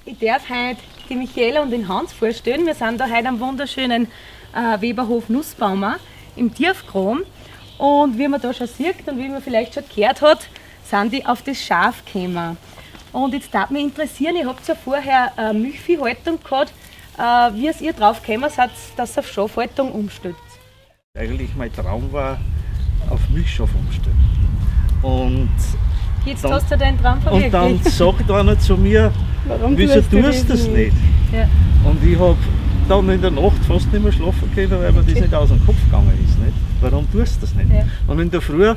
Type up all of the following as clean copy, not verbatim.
Ich darf heute die Michaela und den Hans vorstellen. Wir sind da heute am wunderschönen Weberhof Nussbaumer im Tiefkrom. Und wie man da schon sieht und wie man vielleicht schon gehört hat, sind die auf das Schaf gekommen. Und jetzt darf mich interessieren, ihr habt ja vorher Milchviehhaltung gehabt, wie es ihr drauf gekommen seid, dass ihr auf Schafhaltung umstellt. Eigentlich mein Traum war, auf Milchschaf umstellen. Und Jetzt Dann- hast du deinen Traum und verwirklicht. dann sagt einer zu mir, Warum wieso tust du das nicht? Ja. Und ich habe dann in der Nacht fast nicht mehr schlafen können, weil mir das nicht aus dem Kopf gegangen ist. Nicht? Warum tust du das nicht? Ja. Und in der Früh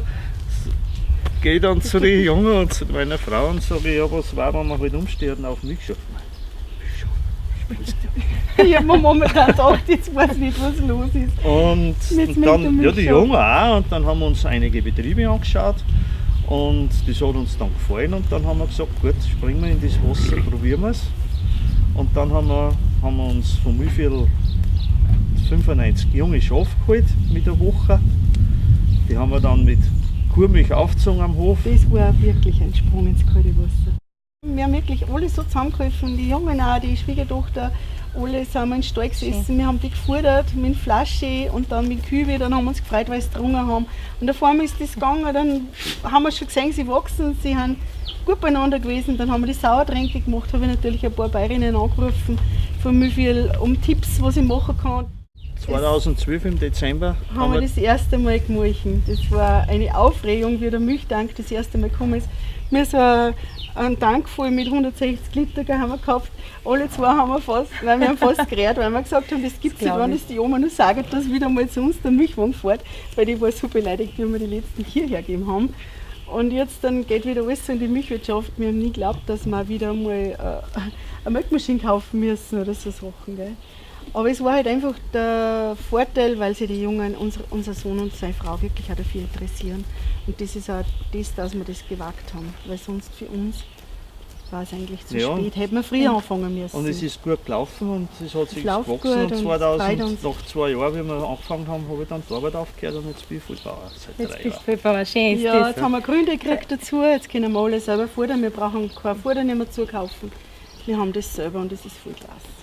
gehe ich dann zu den Jungen und zu meiner Frau und sage, ja, was war, wenn wir halt umstehen auf Milchschaf? Milchschaf, spinnst du? Ich habe mir momentan gedacht, jetzt weiß ich nicht, was los ist. Und, Mit und dann, dem ja, die Milchschaf. Jungen auch. Und dann haben wir uns einige Betriebe angeschaut und das hat uns dann gefallen. Und dann haben wir gesagt, gut, springen wir in das Wasser, probieren wir es. Und dann haben wir uns von Mühlviertel 95 junge Schafe geholt mit der Woche. Die haben wir dann mit Kuhmilch aufgezogen am Hof. Das war wirklich ein Sprung ins kalte Wasser. Wir haben wirklich alle so zusammengeholfen, die Jungen auch, die Schwiegertochter, alle sind wir im Stall gesessen, wir haben die gefordert mit Flasche und dann mit Kübe, dann haben wir uns gefreut, weil sie getrunken haben. Und auf einmal ist das gegangen, dann haben wir schon gesehen, sie wachsen, sie sind gut beieinander gewesen, dann haben wir die Sauertränke gemacht, habe ich natürlich ein paar Bayerinnen angerufen, von Mühlviertel, um Tipps, was ich machen kann. 2012 im Dezember Haben wir das erste Mal gemolchen. Das war eine Aufregung, wie der Milchtank das erste Mal gekommen ist. Wir so einen Tank voll mit 160 Liter haben wir gehabt. Alle zwei haben wir fast, weil wir haben fast gerät, weil wir gesagt haben, das gibt's nicht, glaub wenn ich. es die Oma nur sagt, dass wieder mal zu uns der Milchwagen fährt, weil die war so beleidigt, wie wir die letzten Kühe hergegeben haben. Und jetzt dann geht wieder alles so in die Milchwirtschaft. Wir haben nie geglaubt, dass wir wieder mal eine Milchmaschine kaufen müssen oder so Sachen. Gell? Aber es war halt einfach der Vorteil, weil sich die Jungen, unser Sohn und seine Frau wirklich auch dafür interessieren. Und das ist auch das, dass wir das gewagt haben, weil sonst für uns war es eigentlich zu Ja. spät. Hätten wir früher anfangen müssen. Und es ist gut gelaufen und es hat sich läuft gewachsen. gut Und und es freut 2000, uns. nach 2 Jahren, wie wir angefangen haben, habe ich dann die Arbeit aufgehört und jetzt bin ich Vollbauer seit Jetzt 3 bist du Jahren. Vollbauer, schön ist Ja, das. jetzt haben wir Gründe gekriegt dazu, jetzt können wir alle selber fordern, wir brauchen kein Futter nicht mehr zukaufen. Wir haben das selber und das ist voll klasse.